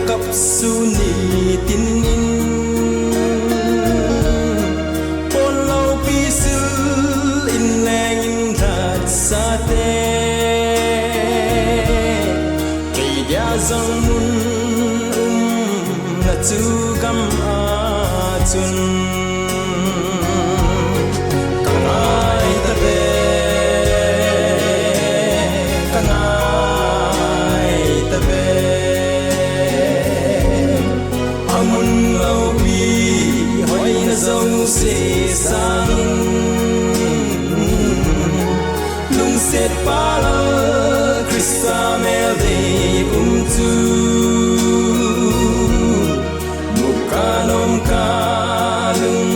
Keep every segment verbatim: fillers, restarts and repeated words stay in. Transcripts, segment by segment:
Kapsu nitin in, pon loupi sil in leng in lhat sate, kei dia jong mun umna chu gam a chun ka ngai ta ve, ka ngai ta ve. Amun loupi hoina jouse sangin, lungsetpa Lal Christa mel dei um chu, mu kanom kalung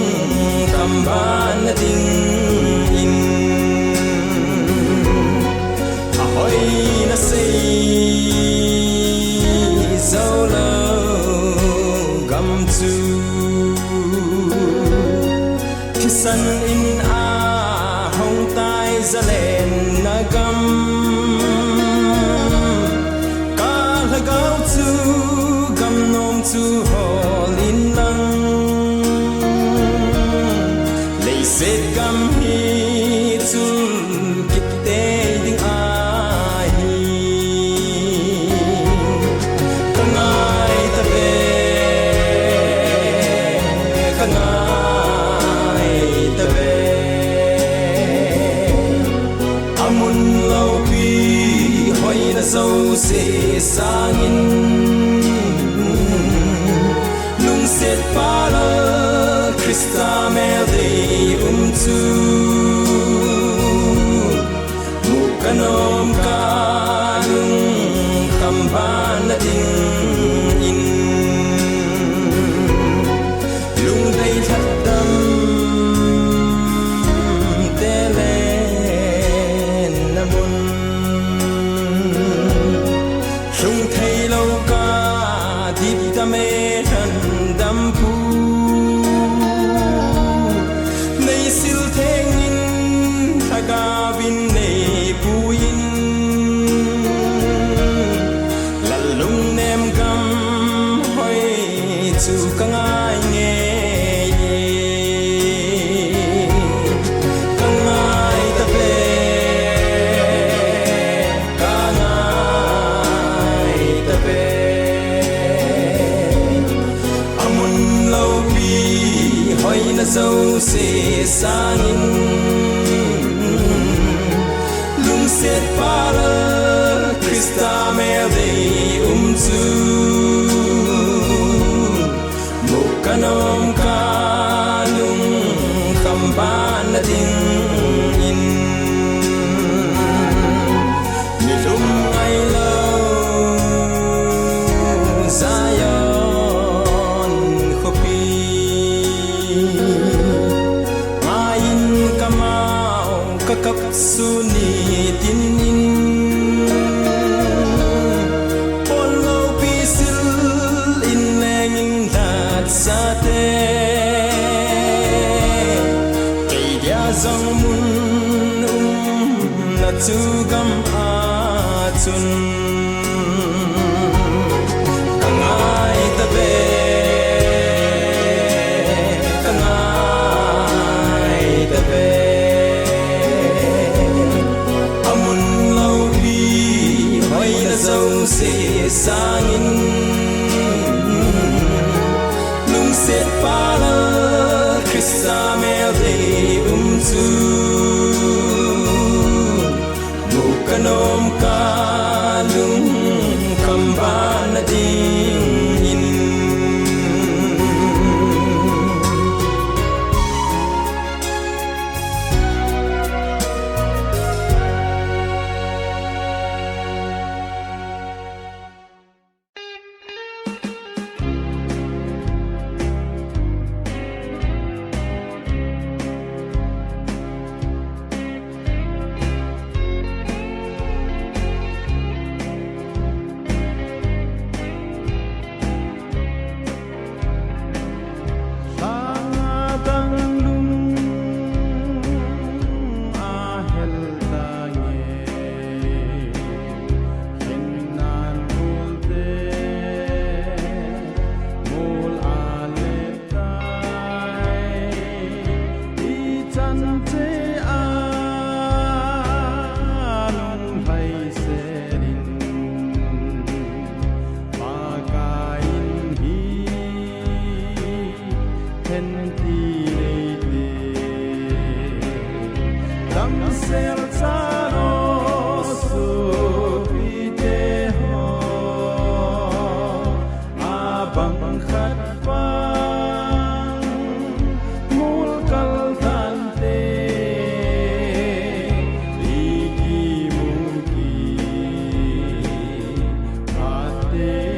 kamban na dingin, ahoina sei jou lou gam chu, thisan in ahung tai zalenna gam, ka lhagao chu gamnom chu hol in lang, leiset gam hi chul kit tei ding ahi. Ka ngai ta ve, ka ngai ta ve. Amun loupi hoina jouse sangin, lungsetpa Lal Christa mel dei um chu, mu kanom kalung kamban na dingin, lungdei lhatdam te lenna mun, lhung thei lou ka dipdam e, lhandam pu nei sil theng in, lhagao vin nei pui in, Lal lungnem gam hoi chu ka ngai ngei e. Ka ngai ta ve, ka ngai ta ve. Amun loupi hoina jouse sangin, lungsetpa Lal Christa mel dei um chu, mu kanom kalung kamban na dingin, mi lungngai lou Zion khopi, ngai in kamau ka kapsu nitin in, pon loupi sil in leng in lhat sate, kei dia jong mun umna chu gam a chun, ka ngai ta ve, ka ngai ta ve. Amun loupi hoina jouse sangin, lungsetpa Lal Christa mel dei um chu, mu kanom kalung kamban na dingin. Te